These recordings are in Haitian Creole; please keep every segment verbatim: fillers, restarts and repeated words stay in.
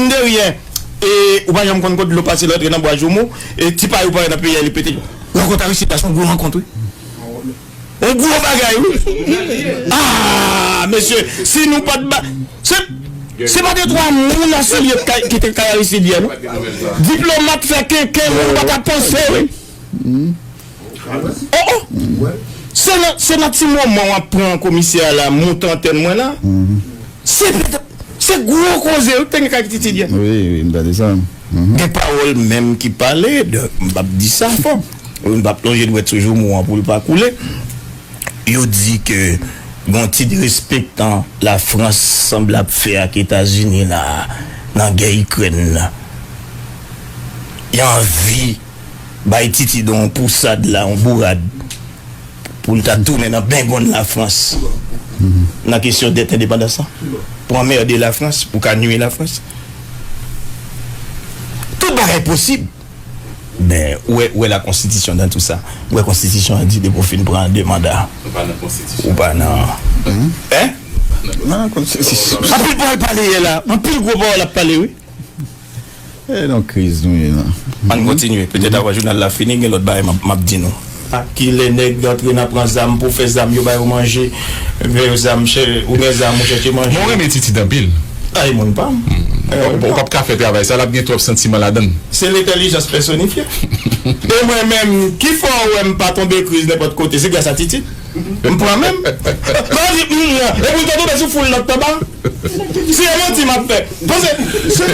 Mine de rien. E ou pa janm konn kot dlo pase, l antre nan bwa joumou, e ti pay ou pa wè nan peyi a, li pete. Rankont Aristide la se yon gwo rankont, wi. Yon gwo bagay, wi. Ah, mesye, si nou pa t ba. Se, se pa de twa moun nan Silye ki te kay Aristide yè, non. Diplomat fè kenken, moun pa ka panse, wi. Oh, oh. Se nan, se nan ti moman w ap pran komisè a la, moute antèn mwen la. Se, se gwo koze, wi, te gen kay Titid yè. Wi, wi, m tande sa. Gen pawòl menm ki pale, de, m p ap di sa fò. M p ap lonje dwèt sou joumou an pou l pa koule. Yo di ke gon ti derespektan Lafrans sanble ap fè ak Etazini la nan gè Ikrèn nan. Yo anvi bay Titid yon pousad la, yon bourad, pou l ta tounen nan bengonn Lafrans nan kesyon dèt endepandans lan, pou anmède Lafrans, pou ka nui Lafrans. Tout bagay posib. Men, ou wè, ou wè la konstitisyon dan tou sa. Ou wè konstitisyon an di depi w fin pran de manda, ou pa nan. Hein? Anpil pawòl pale yè la. Anpil gwo pawòl ap pale, wi. E nan kriz nou ye la. Ann kontinye. Petèt avan jounal la fini, gen lòt bagay m ap, m ap di nou. A kilè nèg antre nan pran zam pou fè zam, yo ba yo manje, fè yo zam, chè, ou gen zam, ou chèche manje. Mwen renmen Titid anpil. Ay, moun pa m. Ou p ap ka fè travay sa, l ap gen twòp santiman ladan l. Se lentèlijans pèsonifye. E mwen menm, ki fè w wè m pa tonbe kriz nenpòt kote, se gras a Titid. M pran menm. Epi m te tonbe sou foul lòt anba. Se yon manti m ap fè. Paske, se,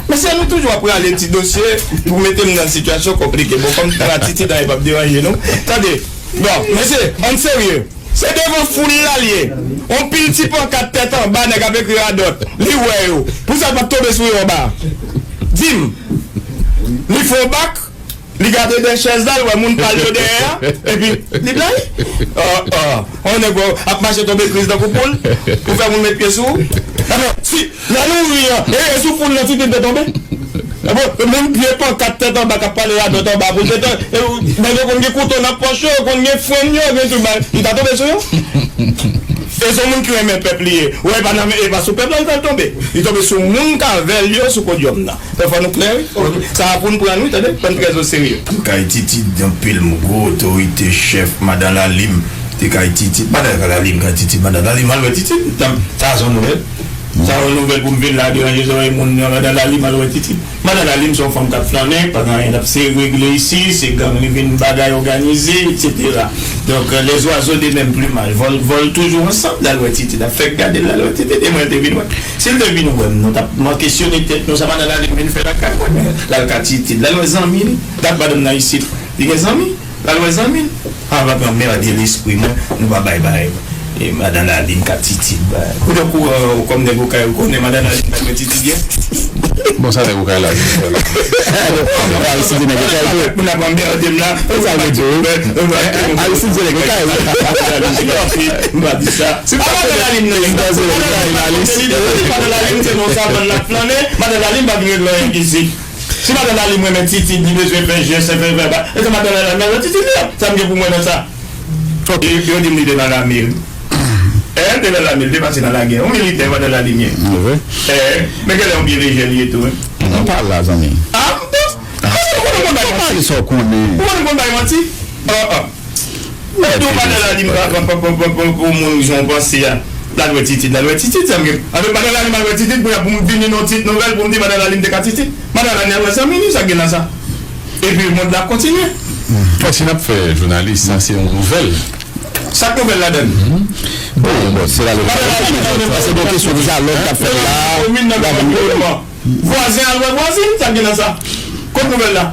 mesye, nou toujou ap rale ti dosye pou mete m nan sitiyasyon konplike. Bon, kòm gratitid an, e p ap deranje nou. Tande, bon, mesye, ann serye. Se devan foul la l ye. On pil ti pankat tèt anba, nèg ap ekri radòt. Li wè yo. Pou sa l pa t tonbe sou yo anba. Di m, li fè on bak, li gade dèyè chèz la, li wè moun pa l yo dèyè a, epi li blayi. Oh, oh. On nèg ap mache tonbe kriz tankou poul, pou fè moun met pye sou ou. Ebyen, si, lè nou ri an, e, e sou foul nan Titid te tonbe. Ebyen, moun vye pankat tèt anba k ap pale radòt anba, pou l te tan-, e, nèg yo konn gen kouto nan pòch yo, yo konn gen frenn yo, gen tout bagay. Li ta tonbe sou yo. E se yon moun ki renmen pèp li ye. Ou wè, e pa nan, e pa sou pèp la li pral tonbe. Li tonbe sou moun k avè l yo sou podyòm nan. Fò nou klè, wi. Sa a pou n pran, wi, tande, pran trè o serye. Kay Titid, anpil gwo otorite, chèf, madan Lalim, te kay Titid. Madan Lalim, kay Titid, madan Lalim, al wè Titid. Sa se yon nouvèl. Sa se yon nouvèl pou m vin la deranje zòrèy moun nan, madan Lalim, al wè Titid. Madan Lalim se yon fanm k ap flannen, pa gen anyen l ap se regle isi, se gang li vin bagay òganize, etsetera. Donk, euh, les oiseaux de même plumage volent, volent toujours ensemble, l al wè Titid, ap fèk gade l, l al wè Titid, e mwen l te vin wè. Si l te vin wè m, nou t ap, m ap kesyone tèt nou, sa madan Lalim vin fè lakay mwen, men l al ka Titid, l al wè zanmi li. Dat madanm nan isit, li gen zanmi, l al wè zanmi l. A, m ap anmède lespri mwen, nou pa bay bay. E madan Lalim ka Titid, bay. Ou tankou, euh, kòm nèg Okay, ou konnen madan Lalim pa wè Titid, byen? Bon, sa nèg Okay la vin fè la? Aristide nèg Okay tou. Moun ap anmède m la. Sa vle di, wi. Aristide se nèg Okay, wi. M pa di sa. Si pa madan Lalim nan, madan Lalim se nan savann l ap flannen, madan Lalim pa vin regle anyen isit. Si madan Lalim renmen Titid, li bezwen fè jès, fè, fè, fè, e se madan Lalim nan Titid li ye. Sa m gen pou mwen nan sa? Yo, yo di m li te nan lame, wi. Eh, li te nan lame, li te pase nan lagè. Yon militè, madan Lalim ye. Eh, men genlè yon pye lejè li ye tou, wi. Non, pa la, zanmi. Ah, bon? Ah, ou konnen konn bay manti? Ou konnen konn bay manti? Ah, ah. Mwen di w madan Lalim pa, pa, pa, pou moun jan w panse a. L al wè Titid, l al wè Titid, sa m gen. Anben, madan Lalim al wè Titid, pou, pou m vini nan tit nouvèl, pou m di madan Lalim te ka Titid. Madan Lalim al wè zanmi li, sa k gen nan sa? Epi mond la ap kontinye. Bon, si n ap fè jounalis, sa se yon nouvèl. Sa k nouvèl ladan l? Bon, bon, se la. Madan Lalim, se de kesyon deja lòt k ap fèt la. Komin nan departman. Vwazen al wè vwazin, sa k gen nan sa? Kot nouvèl la?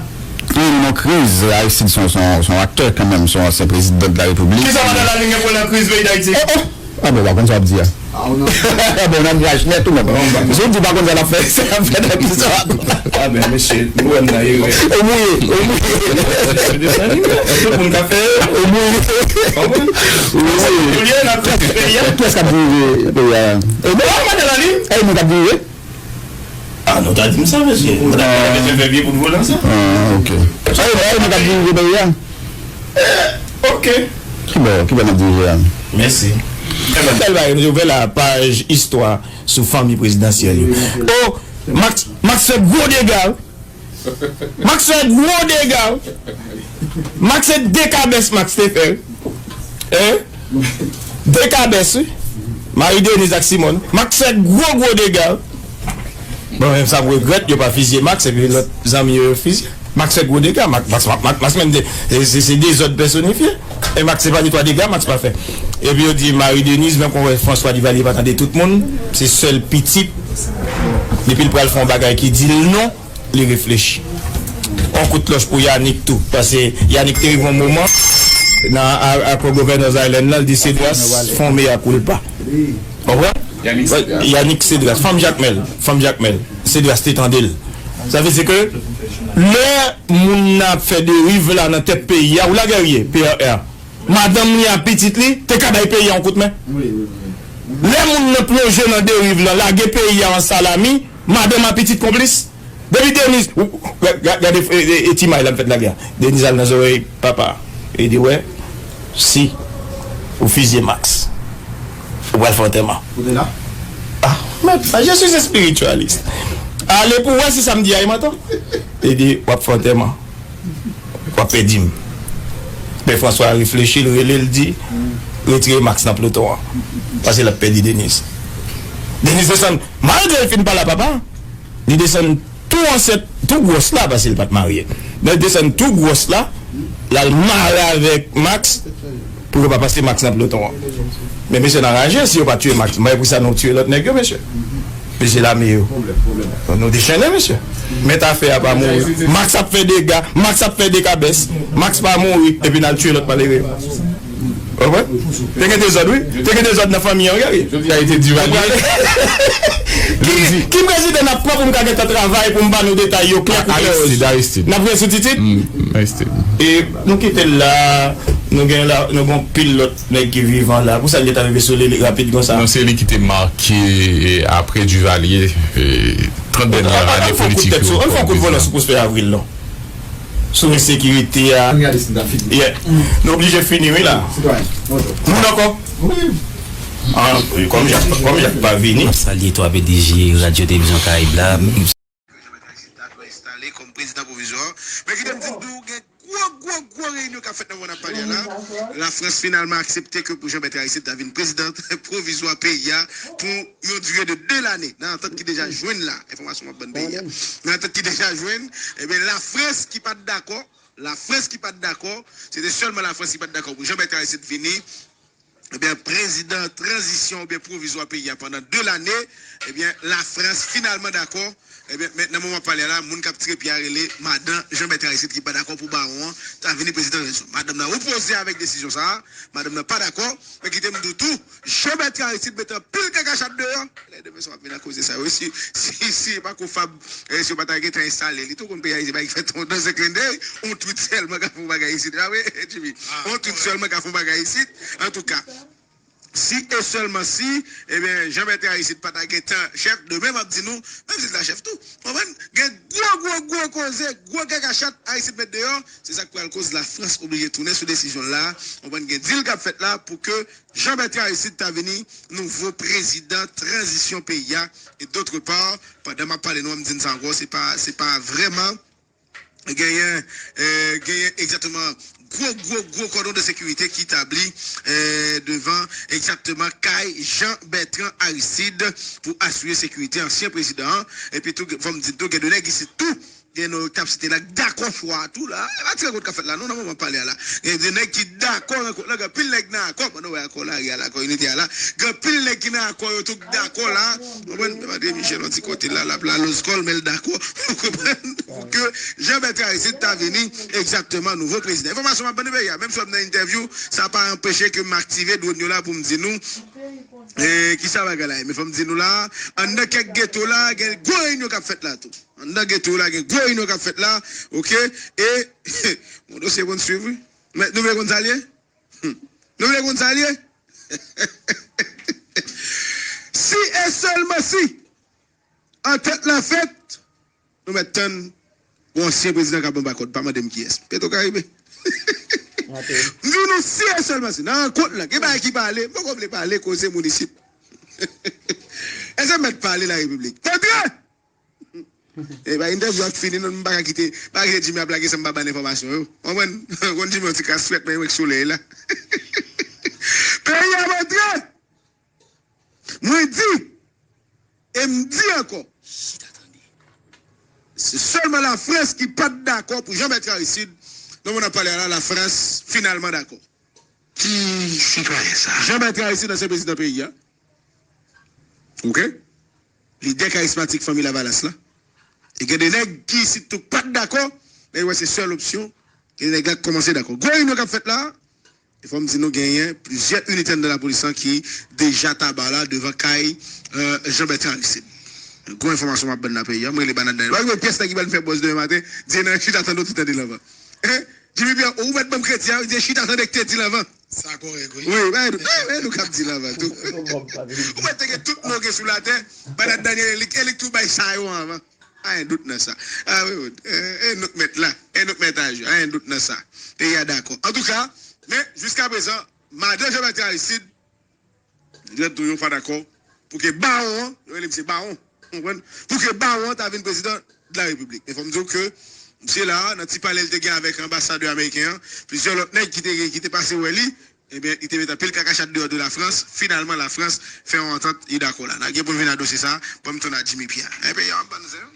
Wi, nou nan kriz. Aristide se yon, se yon, se yon aktè kanmenm, se yon ansyen prezidan de la repiblik. Kisa madan Lalim gen pou wè nan kriz peyi Dayiti? Oh, oh. Ah bon, w pa konn sa w ap di a. Ah bon, nan miraj nèt ou menm. Mesye, w di w pa konn sa l ap fè, sa l ap fè nan kriz sa. Ah ben, mesye, nou wè m nan erè. Ou mouye, ou mouye. Tout moun ka fè erè. Ou mouye. Konprann? Wi. Ou liye nan kriz peyi a. Kiyès k ap dirije peyi a? Ah, madan Lalim. Eh, nou k ap dirije? Ah, nou ta di m sa, mesye. Mwen ta bezwen fè vye kout volan sa. Ah, ok. Sa e, sa e nou k ap dirije peyi a? Eh, ok. Ki bò, ki bò n ap dirije a? Mèsi. Bèl bagay, nou te ouvè la paj istwa sou fanmi prezidansyèl yo. Oh, Max, Max fè gwo dega, wi. Max fè gwo dega, wi. Max se de kabès Max te fè, wi. Hein? De kabès, wi. Marie Denise ak Simone. Max fè gwo, gwo dega, wi. Bon, menm sa m regrèt, yo pa fizye Max, epi lòt zanmi yo, yo fizye. Max fè gwo dega, Max, Max, Max, Max, Max menm, se, se, se dezòd pèsonifye. E Max, se pa de twa dega, Max pa fè. Epi yo di Marie Denise, menm kon wè François Duvalier pa tande tout moun, se sèl pitit, depi l pral fè yon bagay ki di l non, li reflechi. On kout klòch pou Yanick tou, paske Yanick te rive yon moman, nan a- akò Governors Island lan, l di Cedras fè yon mea culpa. Konprann? Yannick Cedras. Yannick Cedras, fanm Jakmèl, fanm Jakmèl. Cedras te tande l. Sa vle di ke lè moun nan ap fè deriv la nan tèt peyi a, ou la Guerrier, P R R, madanm li ak pitit li te ka bay peyi a yon kout men. Lè moun nan plonje nan deriv lan, lage peyi a an salami, madanm ak pitit konplis. Depi Denise, ou- ou- ga- ga- gade e- e- e ti may la m fèt lage a. Denise al nan zòrèy papa. Li di, wè, si ou fizye Max, ou pral fè antèman. Ou te la? Ah, mèt, je suis spiritualiste. Ale pou wè si sa m di a e manti. Li di, w ap fè antèman. W ap pèdi m. Men François reflechi, l rele, l di, retire Max nan ploton an. Paske l ap pèdi Denise. Denise desann, malgre l fin pale a papa, li desann tou ansent, tou gwòs la, paske l pa t marye. Men l desann tou gwòs la, l al mare avèk Max, pou yo pa pase Max nan ploton an. Men mesye n anraje, si yo pa tiye Max, m pa wè pou sa nou tiye lòt nèg yo, mesye. Mesye lame yo. Nou dechennen, mesye. Mèt afè a pa mouri. Max ap fè dega, Max ap fè dekabès, Max pa mouri, epi n al tiye lòt malere yo. Ou konprann? Te gen dezòd, wi. Te gen dezòd nan fanmi an, wi. Jodi a, li te Duvalier. Ki, ki prezidan n ap pran pou m ka gentan travay pou m ba nou detay yo klè kou klè wòz? Aristide, Aristide. N ap gen sou Titid? Mm, Aristide. E nou kite l la, nou gen la, nou gen pil lòt nèg ki vivan la. Pou sa l gentan rive sou li rapid konsa? Non, se li ki te make, e, apre Duvalier, e, trant dènye ane politik yo. Ann fè yon kout vòlò sou Prosper Avril, non. Sou ensekirite a. Ann gade si n ta fini. Yeah. Nou oblije fini, wi, la. Sitwayen, bonjou. Moun ankò? Wi. Ah, kòm Jack, kòm Jack pa vini. M ap salye twa P D G Radyo Televizyon Karayib la. Dakò, enstale kòm prezidan pwovizwa. Men kite m di n tou, gen gwo, gwo, gwo reyinyon k ap fèt nan moman n ap pale a la. Lafrans finalman aksepte ke pou Jean Bertrand Aristide ta vin prezidan pwovizwa peyi a pou yon dire de de lane, nan antant ki deja jwenn la, enfòmasyon m ap ban peyi a. Nan antant ki deja jwenn, ebyen, Lafrans ki pa t dakò, Lafrans ki pa t dakò, se te sèlman Lafrans ki pa t dakò pou Jean Bertrand Aristide vini, ebyen, prezidan tranzisyon oubyen pwovizwa peyi a pandan de lane, ebyen, Lafrans finalman dakò. Ebyen, men nan moman pale a la, moun k ap tire pye a rele madan Jean Bertrand Aristide ki pa dakò pou bawon an ta vini prezidan tranzisyon. Madanm nan opoze avèk desizyon sa a, madanm nan pa dakò, men kite m di w tou, Jean Bertrand Aristide mete anpil kaka chat deyò. Lè demen sa w ap vin ak koze sa yo. Si, si, si e pa kou Fab, eh, si yo pa ta gentan enstale li tou, konn peyi Ayiti pa fè tonton se klendey, on tweet sèlman ka fè yon bagay isit. Ah wi, Jimmy. On tweet sèlman ka fè yon bagay isit. Antouka, si e sèlman si, ebyen, Jean Bertrand Aristide pa ta gentan chèf, demen m ap di nou, menm si l ta chèf tou. Konprann? Gen gwo, gwo, gwo koze, gwo kaka chat Aristide met deyò, se sa k pral koz Lafrans oblije tounen sou desizyon l la. Konprann? Gen dil k ap fèt la pou ke Jean Bertrand Aristide ta vini nouvo prezidan tranzisyon peyi a. E d'autre part, pandan m ap pale nou an, m di n sa ankò, se pa, se pa vrèman genyen, eh, genyen egzakteman gwo, gwo, gwo kòdon de sekirite ki tabli, eh, devan egzakteman kay Jean Bertrand Aristide pou asire sekirite ansyen prezidan an. Epi tou, fò m di n tou, gen de nèg isit tou, gen nou k ap site la, k dakò chwa a tou la. E pa ti rankont k ap fèt la, non, nan moman pale a la. Gen de nèg ki dakò rankont la, gen anpil nèg nan akò, pandan w wè akò lari a la, akò inite a la. Gen anpil nèg ki nan akò, yo tou k dakò la. Konprann? Men André Michel, yon ti kote la, l ap laloz kò l, men l dakò. Ou konprann? Pou ke Jean Bertrand Aristide ta vini egzakteman nouvo prezidan. Enfòmasyon m ap ban nou peyi a, menm si w ap nan entèvyou, sa pa anpeche ke m aktive dwòn yo la pou m di nou, eh, kisa bagay la ye. Men fò m di nou la, anndan kèk geto la, gen gwo reyinyon k ap fèt la tou. Anndan geto la, gen gwo reyinyon k ap fèt la, oke? E, bon, dosye pou n swiv, wi. Men, nou vle konn sa l ye? Hmm. Nou vle konn sa l ye? Si e sèlman si, antèt la fèt, nou mèt tann yon ansyen prezidan k ap anba kòd, pa mande m kiyès. Petro Caribe. M di nou si e sèlman si nan rankont la, gen bagay ki pale, m poko vle pale koze moun isit. Èske mèt pale la repiblik? Tantre! E ba entèvyou a fini, non, m pa ka kite, pa ka kite Jimmy ap lage san m pa ba l enfòmasyon yo. Konprann? Konn Jimmy yon ti kras frèt, men yon solèy la. Peyi a antre! Mwen di, e m di ankò, se sèlman Lafrans ki pa t dakò pou Jean Bertrand Aristide, nan moman n ap pale a la, Lafrans finalman dakò. Ki sitwayen sa? Jean Bertrand Aristide, ansyen prezidan peyi a. Oke? Lidè karismatik Fanmi Lavalas la. E gen de nèg ki isit tou pa t dakò, men yo wè se sèl opsyon. Gen de nèg la k kòmanse dakò. Gwo reyinyon k ap fèt la, e fò m di nou genyen plizyè inite anndan lapolis lan ki deja taba la devan kay, euh, Jean Bertrand Aristide. Gwo enfòmasyon m ap ban nan peyi a, m rele Banad Daniel. Pa gen pyès nèg ki pral fè buzz demen maten, di nan chita tande w te tande l anvan. Hein? Jimmy Pierre, ou mèt ban m kredi a, ou di chita tande k te di l anvan. Sa kòrèk, wi. Wi, men nou, men nou k ap di l anvan tou. Ou mèt te gen tout non gen sou latè, Banad Daniel, e li, e li k tou bay sa yo anvan. Anyen dout nan sa. A wi, wi. E, e nou k mèt la. E nou k mèt aji. Anyen dout nan sa. Peyi a dakò. Antouka, men, jiska prezan, madan Jean Bertrand Aristide, Dred tou yo pa dakò pou ke bawon an, yo rele misye bawon, ou konprann? Pou ke bawon an ta vin prezidan de la repiblik. Men fò m di w ke misye la, nan ti pale l te gen avèk anbasadè ameriken an, plizyè lòt nèg ki te, ki te pase wè li, ebyen, li te met anpil kakachat deyò de Lafrans. Finalman, Lafrans fè yon antant, li dakò la. N a gen pou n vin a dosye sa, ban m tounen a Jimmy Pierre. Ebyen, an bann zen.